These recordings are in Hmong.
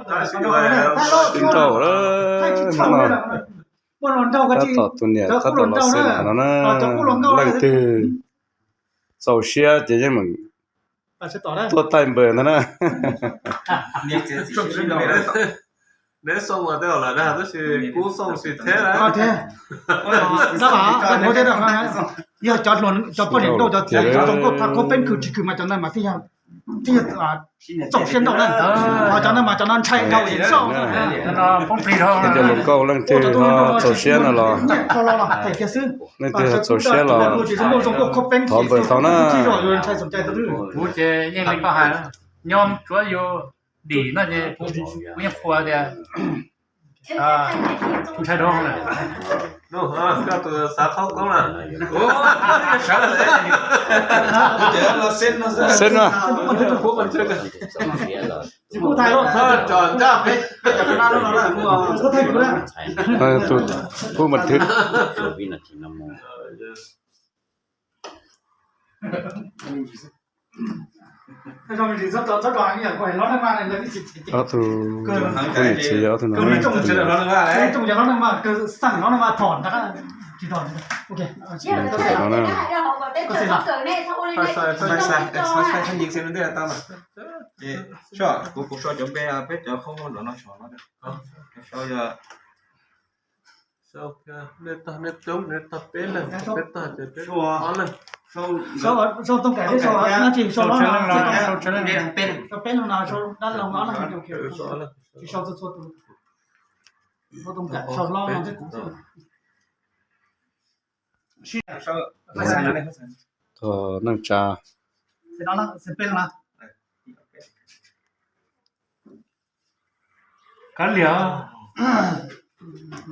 Tsis nrauj lawm, tab tom tus niam tab tom los xwb no na, leej twg txaus siab ces yeej meem tuaj taij npawg ntag na. Neb xoo ua tej lawm na, tab sis kub xoo tsis theb na. Yog cov poj niam nrauj cov txiv zoo nkauj tag kub peeb khwm tsis khwm mas cov ntawd mas thiaj yog txaus siab nrauj na. Ho cov ntawd mas cov no ntshai dhau tsis txaus. Cov hluas nkauj leej twg ho txaus siab no los, leej twg ho txaus siab los thov npawg tau na. Kuv ces yeej li koj hais, nyob tsuav yus dim no ces kuv yeej qhuas tias ntshai dhau. Koj tus xav qhaub koob na. Seb na. Tus pub mas thwv. Ob tug pub niam txiv, ob tug no. Kuv sau cov npe peb cov qhaub koob nrov no, sau yog nej tog nej coob, nej tog peb leeg, peb tog ces peb ob leeg. Sau Tooj Kam, sau no, sau peb leeg no, sau dab laug no, tsis sau txhua txhua tus. Sau Tooj Kam, sau hlob no thiab kuv xwb. Tog neej tsa. Kav liam,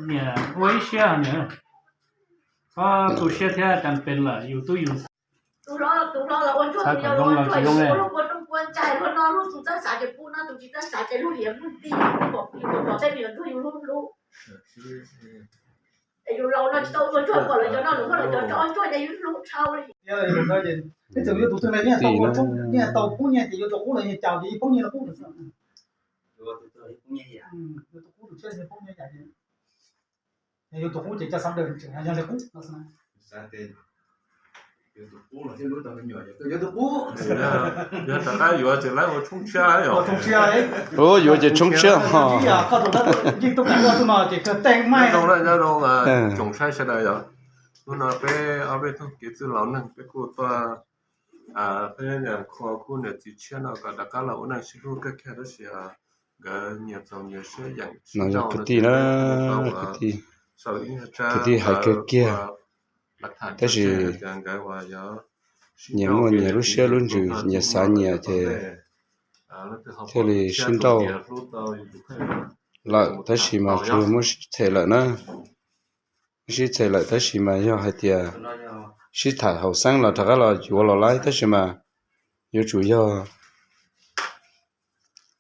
niam ua ib siab niam, koj tu siab thiab, cas pes lawm yus tub yus ntxhais. Txhais kom zoo los tsis zoo ne. Ib txwm yuav tus twg los yeej tau pub nyiaj ces yuav tus qub los yeej cas ces poob nyiaj los qub lawm xwb. Yuav tus qub ces coj xav daws tseem yog li qub no xwb. Yog rov qab yuav ces lawv ua tshoob tshiab yom. Yuav ces tshoob tshiab ho. Nyob zoo, nyob zoo, tsoom saib sawv daws yom. Hnub no peb ob peb tug kev txwj laus neeg peb kuj tuaj, peb kho khub niam txiv tshiab no kom rov qab los ua neej sib hlub kawg kiag tab sis nkawd nyias txaus nyias siab yeem sib nrauj no ces peb kuj tau ua sau ib nyuag tsab kwv tij hais kawg kiag, tab sis nyias muaj nyias lub siab lub ntsws, nyias xav nyias ces thiaj li sib nrauj lawm, tab sis mas tsuas muab sib them lawm na. Sib them lawm tab sis mas yog hais tias sib tham haum xeeb los rov qab los yuav los lawm, tab sis mas yuav tsum yog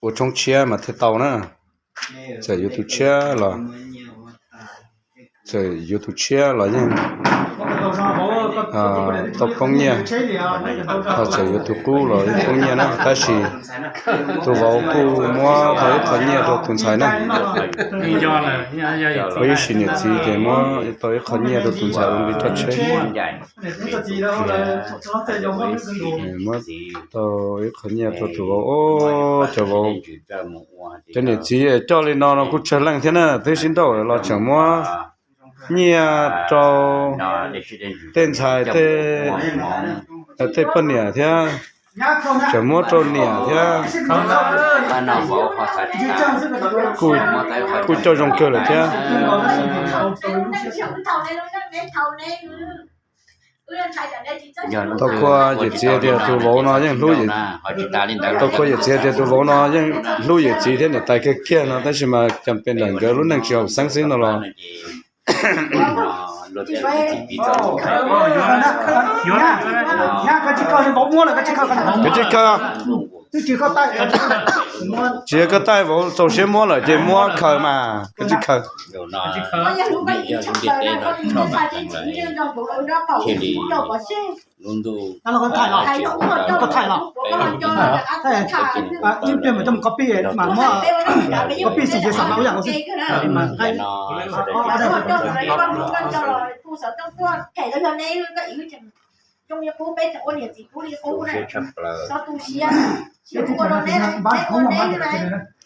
ua tshoob tshiab mas thiaj tau na. Txawm yuav tus tshiab los, txawm yuav tus tshiab los yeej tau poob nyiaj, ho txawm yuav tus qub los yeej poob nyiaj na, tab sis tus vauv kuj muab tau ib qho nyiaj rau tus ntxhais na. Ua ib sim niam txiv ces muab tau ib qho nyiaj rau tus ntxhais ua nqi roj tsheb. Muab tau ib qho nyiaj rau tus vauv, cov vauv, cov niam txiv coj li no no kuj tsawg leej thiab na, twb sib nrauj los tseem muab nyiaj rau tej ntxhais, tej poj niam thiab, tseem muab rau niam thiab. Kuj coj zoo kawg lawm thiab. Tau kua yawm txiv tias tus vauv no yeej hlub, tau kua yawm txiv tias tus vauv no yeej hlub yawm txiv thiab niam tais kawg kiag no, tab sis mas cas pes ntawm nkawd lub neej tsis haum xeeb xwb no los. Kav tsij kawg. Tsis yog koj taij, vauv txaus siab muab lawm ces muab khaws mas koj tsis khaws.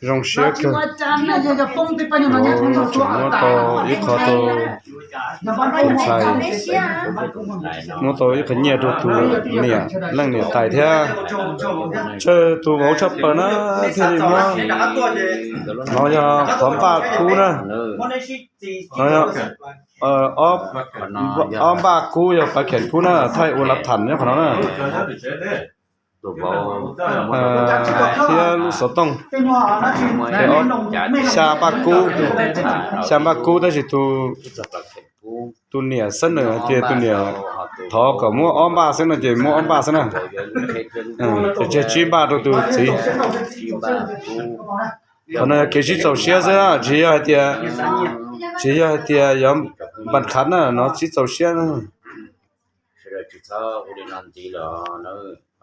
Zoo siab kawg. Tseem muab tau ib qho rau tus ntxhais, muab tau ib qho nyiaj rau tus niam, leej niam tais thiab. Tsawg tus vauv tshaj plaws na, thiaj li muab. No yog qhov npaj kub na. No yog ob npaj kub yog pav kheem kub na, thaij ua lav tham nyob qhov no na. Thiab lub xov tooj, xya npaj kub, xya npaj kub tab sis tus niam xab nws hais tias tus niam thov kom muab ob npaj xwb no ces muab ob npaj xwb na. Ces tseg tsib npaj rau tus txiv. Qhov no yog kev sib txaus siab xwb, tsis yog hais tias, tsis yog hais tias yuav npaj qhav na, no sib txaus siab na. Sawv daws tsis txhob ua li no ntxiv lawm.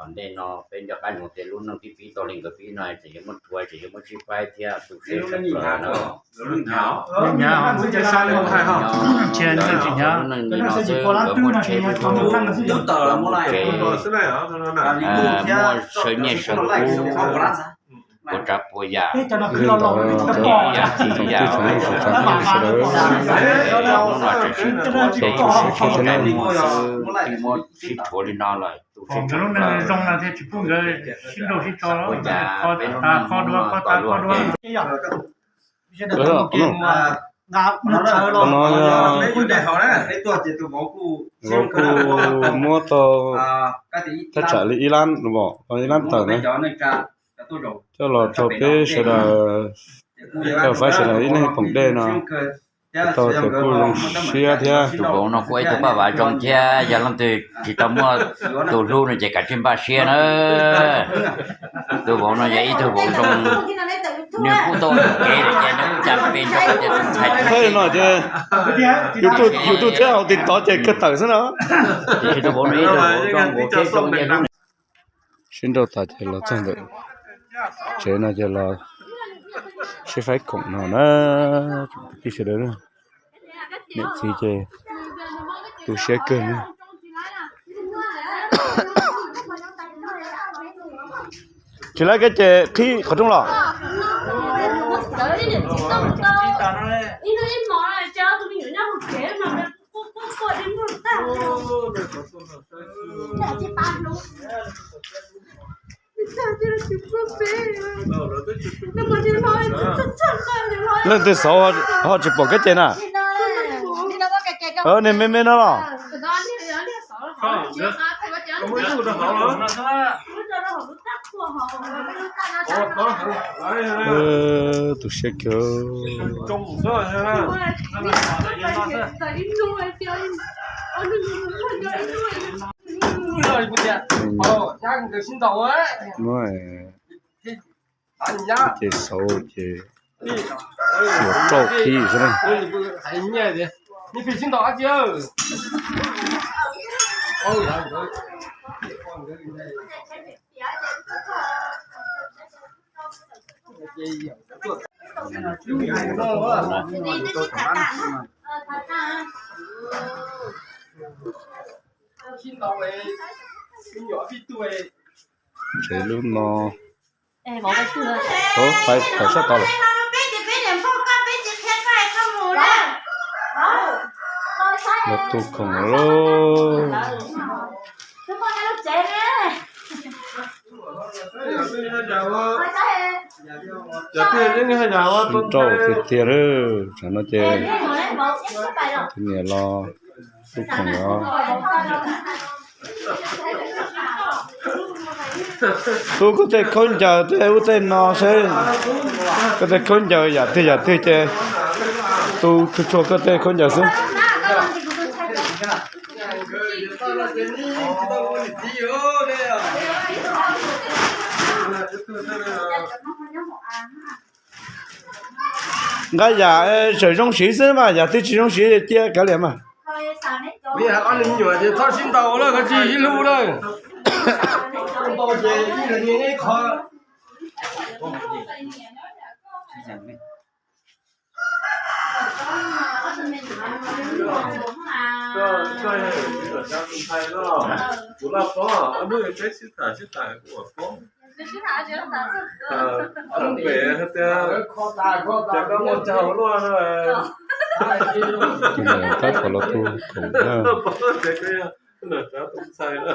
Tom ntej no peb nco qab ntsoov tias lub neej pib pib tau li nkawd pib no tseem yuav muaj rhuav, tseem yuav muaj sib faib thiab tu siab tshaj plaws no. Lub neej li no xwb, nkawd muaj tsheb, muaj tsev, muaj sawv nyiaj sawv kub, puas tsav puas yam, ib yam txiv ib yam, sawv daws hnub no tseem sib rhuav, tseem sib rhuav li no lawm, tu siab tshaj plaws. Puas cas peb lub neej hnub no tau luaj thiab. No yog, vauv kuj muab tau thaj tsam li ib lab, ib lab tawm na, coj los rau peb sawv daws, coj faib sawv daws ib leeg phoom dej no. Tau tias kuj zoo siab thiab. Tus vauv no kuj ib tug paj vav zoo thiab, yog leej twg tsis tau muaj tus hlub no ces kav tsij npaj siab na. Tus vauv no yog ib tug vauv zoo, nws kuj tau kev lawm ces nws kuj cas pes rau tias tus ntxhais no ces yus tus thiab hauv TikTok ces kawg tawm xwb no. Tiam sis tus vauv no ib tug vauv zoo, vauv thiab zoo ntawm hlub. Sib nrauj tas ces los txog ntawm tsev no ces los sib faib khoom no na. Kwv tij sawv daws, niam txiv ces tu siab kawg na. Tsis lawv koj ces qhib qhov rooj los. Leej twg xauv ho tsis pom koj ces na? Niag me me no los? Tu siab kawg. Ces xauv ces xuas rauj qhib xwb na. Tsev lub no, ov, pais sab tod lawm. Los tu khoom lauj. Rauj tiag tiag lawm, tsam no ces tus niam los tu khoom los. Tu koj tej khaub ncaws tej ub tej no seb, koj tej khaub ncaws yam twg yam twg ces tu tsuag tsuag koj tej khaub ncaws xwb. Nqa yam tseem zoo siv xwb mas, yam twg tsis zoo siv cia kav liam mas. Ob leeg me nyuam ces txhob sib ntaus lawm, koj tsis sib hlub lawm. Ntaus ces ib leeg nyias nyias ib qho. Kuv laj pob, ob hnub peb sib tham sib tham kuv ua pob. Pem tias, cas koj muaj cag hauv luaj no. Tab tom los tu khoom na.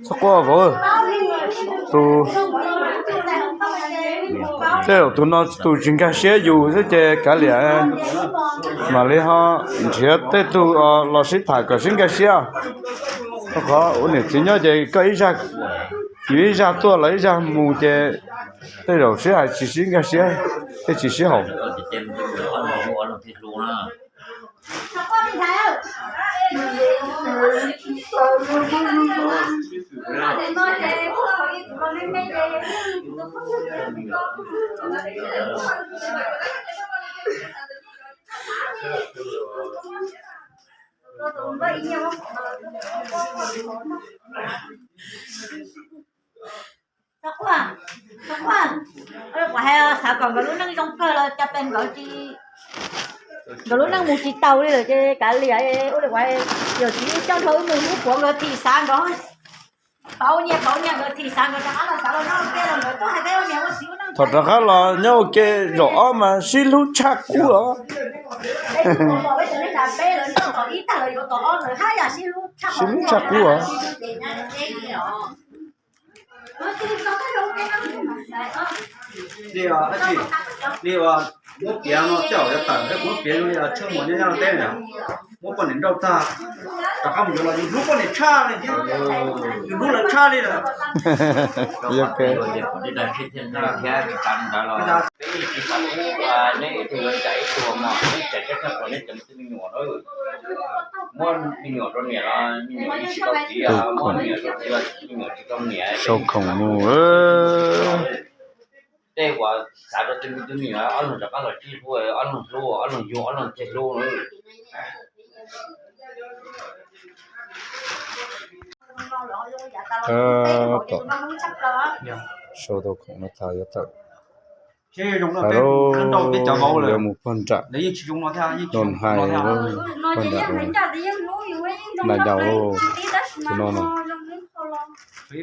Txhob quaj vauv, tus, tej zaum tus no tus tsis nkag siab yus xwb ces kav liam, mam li ho nrhiav tej tug los sib tham kom sib nkag siab. Rau qhov ua niam txiv nyob ces koj ib zaj, yus ib zaj tuaj los ib zaj mus ces tej zaum sib hais tsis sib nkag siab, thiaj tsis sib haum. Ua li kuv hais, xav kom nkawd lub neej zoo kawg los cas pes nkawd tsis, nkawd lub neej mus tsis taus li lawm ces kav liam. Ua li kuv hais, yawm txiv coj dhau wb mus hlub puav nkawd thim xav nkawd pauv nyiaj pauv nyiaj, nkawd thim xav nkawd rov qab los xav los nyob ua ke los nkawd tuaj hais peb ua niam ua txiv ua neej. Thaum rov qab los nyob ua ke zaum ob mas sib hlub tshaj qub os. Sib hlub tshaj qub os. Li, li muab piav no coj yuav tawm, muab piav zoo li Tshwj Muas nyob nyob Los Tsuas teb na, muab poj niam nrauj tag, rov qab mus yuav los yus hlub poj niam tshaj li thiab, yus hlub lawv tshaj li lawm. Yog peb ib tug yuav tsam ib tug mas neb tsam teb tag kom neb cov me tub me nyuam na, muab me nyuam rau niam los me nyuam tsis tau txiv, muab me nyuam rau txiv los me nyuam tsis tau niam. Sau khoom mus. Tej uas xav rau tej me tub me nyuam ob leeg rov qab los sib hlub, ob leeg hlub, ob leeg yug, ob leeg thiaj hlub na. Tab tom sau tau khoom no tas yuav tawm. Hais lauj, yuav mus pog nram, no hais lauj, pog nram, nais daus lauj, tus no no. Me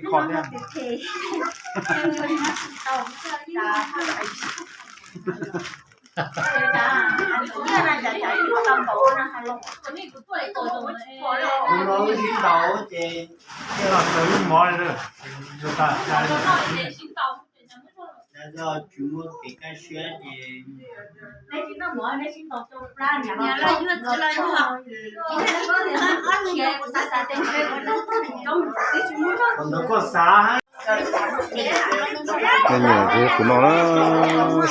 nyuam kuv no na,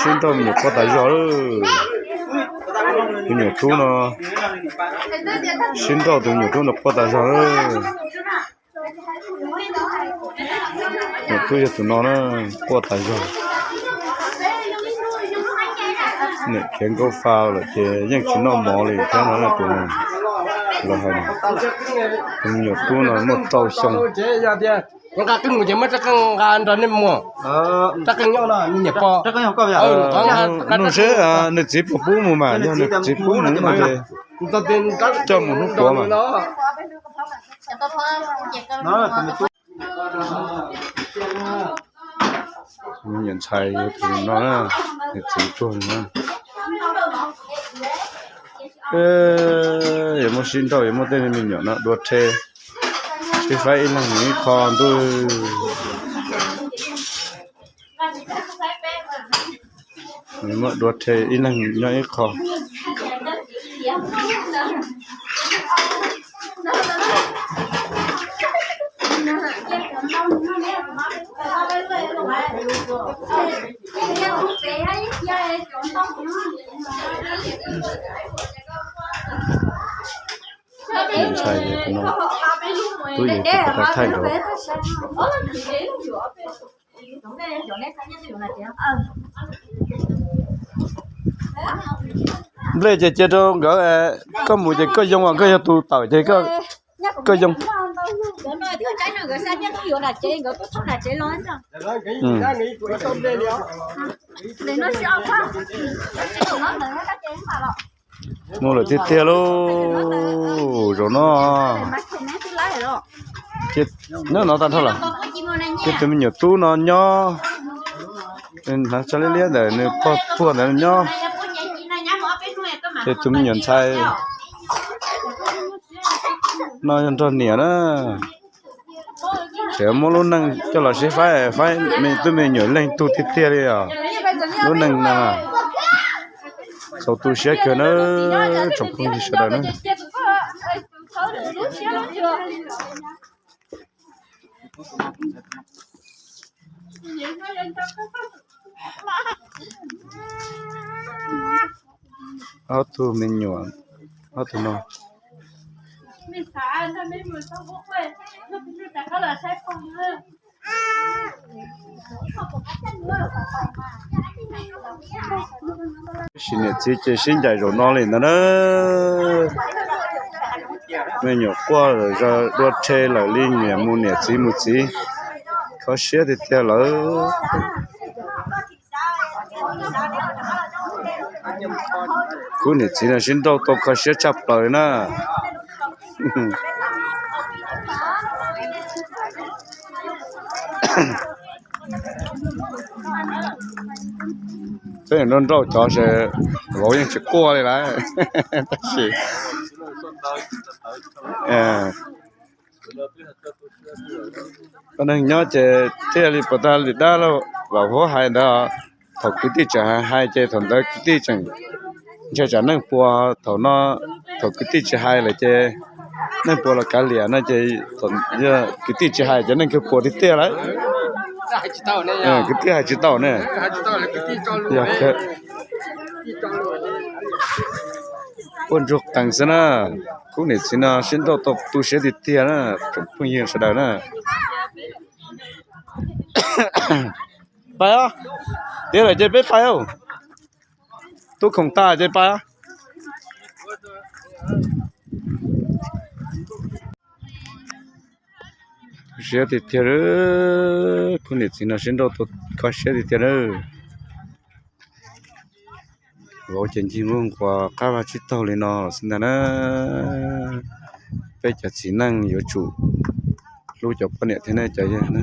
sib nrauj me nyuam quaj tas zog lawm. Me nyuam tub no sib nrauj tus me nyuam tub no quaj tas zog lawm. Nyuam tub yog tus no na, quaj tas zog. Niam khiav nkaub fa lawm ces yeej tsis noj mov li thiab no tus no. Los hais, tus me nyuam tub no muaj rau xyoo. Nqa qeej mus ces muab rab qeej nqa nrog nej mus. Rab qeej nyob no, niam pog. Nug seb nws txiv puas pub mus mas, yog nws txiv pub mus no ces coj mus hnub puav mas. Me nyuam ntxhais yog tus no, nws txiv tuag no. Yuav muab sib nrauj, yuav muab tej me nyuam no dua rhe. Sib faib ib leeg nyob ib qho ntuj. Muab dua rhe ib leeg nyob ib qho. Ntshai, tub yeej tsis tau thaij nkaus. Nplej ces cia rau nkawd, koj mus ces koj yoo, koj yog tus tawm ces koj yoo. Mus lawm tiag tiag lauj, zaum no. Nyob no tag nrho lawm. Ces tus me nyuam tub no nyob, hnav tsho liab liab ntawm nws pog puag ntawd nyob. Ces tus me nyuam ntxhais no yog nrog niam na. Tseem muab lub neej coj los sib faib, faib me tub me nyuam leej tug tiag tiag li os. Lub neej no txaus tu siab kawg na, tsoom phooj ywg sawv daws na. Ob tug me nyuam, ob tug no. Tab sis niam txiv ces sib ncaim zaum no li ntawd na. Me nyuam quaj dua rhe lawm li, niam mus niam txiv mus txiv, kho siab tiag tiag lawm. Khub niam txiv no sib nrauj tau kho siab tshaj plaws na. Peb nrauj nrauj cov es vauv yeej tsis quaj li lawm, tab sis neeg nyob ces thiaj li puas tag li dab laug Vam Huab hais ntawd. Thaum kwv tij tseem hais hais ces thaum ntawd kwv tij tseem ntshe tsam neej puas, thaum no thaum kwv tij tsis hais lawm ces neej puas los kav liam no ces kwv tij tsis hais ces neej kawg puas tiag tiag lawm. Kwv tij hais tsis tau ne. Yog quaj ntsuag qees xwb na. Khub niam txiv no sib nrauj tau tu siab tiag tiag na, tsoom phooj ywg sawv daws na. Pais os, tiav lawm ces peb pais os. Tub khoom tas ces pais os. Siab tiag tiag, khub niam txiv no sib nrauj tau kho siab tiag tiag na. Vauv ces ncig nquag nquas qab vaj tsib taug li no xwb ntag na. Peb cov txiv neej yuav tsum hlub cov poj niam thiab ne cov yawg na.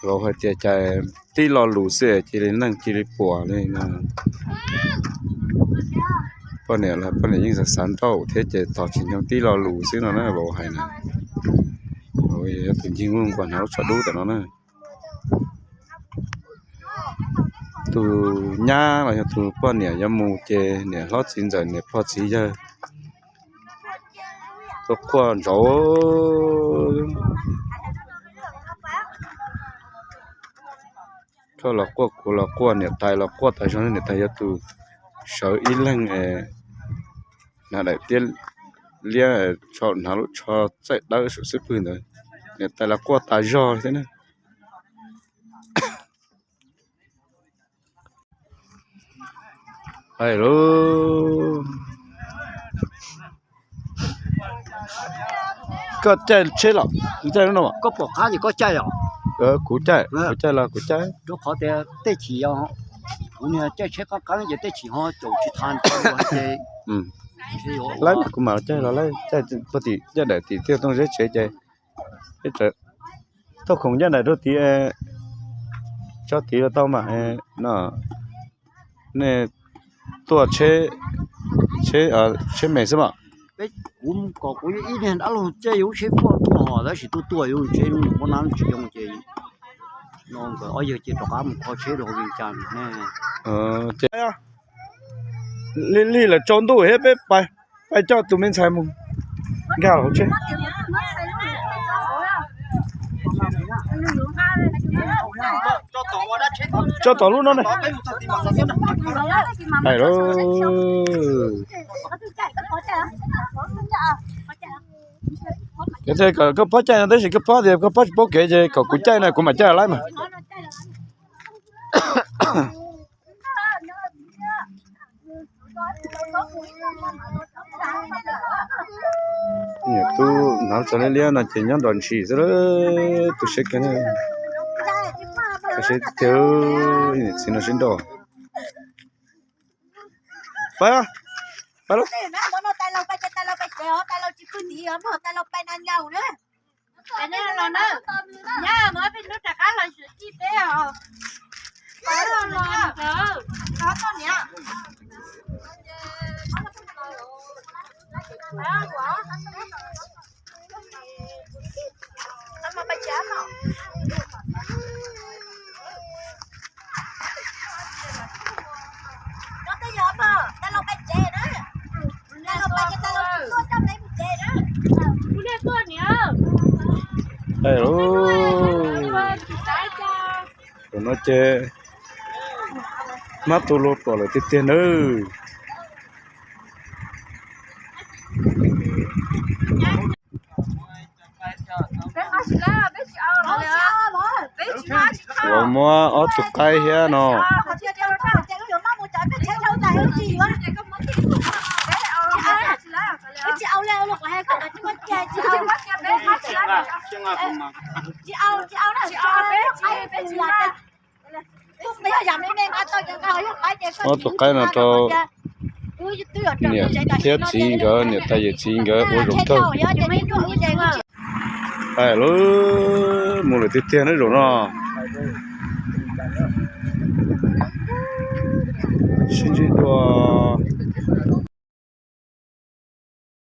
Vauv hais tias cas tib lo lus xwb cia li neej cia li puas li no. Poj niam los poj niam yeej xav xav nrauj thiab ces tos tsis nyoog tib lo lus xwb no na, vauv hais na. Vauv yog tus ncig nquag nquas hnav lub tsho dub tam no na. Tus nyab los yog tus poj niam yuav mus ces niam hlob txiv ntxawm niam pog txiv yawg tuaj quaj ntsauv. Koj los quaj kuv los quaj niam tais los quaj tas zog, niam tais yog tus sawv ib leeg hnav daim tiab liab, hnav lub tsho txaij dawb saum xub pwg ntawd, niam tais los quaj tas zog thiab na. Hais lauj, koj caij tsheb los caij lub no? Koj pom qab ces koj caij os. Kuv caij, kuv caij los kuv caij. Rau qhov tias tej chim yog kuv niag caij tsheb qab qab ces tej chim ho caum tsis tau ces lawv kuv mam caij los lawv caij puag tim caj daim tim Tiaj Tooj Zeb tsev ces thaub khoom ncaj nraim rau tid, tso tid los tau mas no. Nej tuaj tsheb, tsheb me xwb mas. Peb, kuv kom kuv ib niag dab laug caij yus lub tsheb faj tuaj hos tab sis tuaj tuaj yus tsheb lub nus muab nab tsis zoo ces no nkawd ob yawg ces rov qab mus kho tsheb rau hauv Vias Cas ne. Lig lig lawm tsaus ntuj thiab peb pais coj tus me ntxhais mus nkag hauv tsheb. Tso tom lub no ne. Hais lauj. Koj phob caij no tab sis koj phob tias koj phob tsis paub kev ces kom kuv caij no kuv mam caij laib mas. Niam tub hnav tso liab liab no ces nyob nrog ntshis xwb, tu siab kawg. Sib tiag, niam txiv no sib nrauj. Pab, pab, Tus no ces hmab tu lug ruam lawm tiag tiag nawb. Yuav muab ob tug qaib thiab no. Ob tug qaib no rau niam thiab txiv nkawd, niam tais yawm txiv nkawd ua zaum kawg. Hais lauj, mus lawm tiag tiag na zaum no. Sib ntsib dua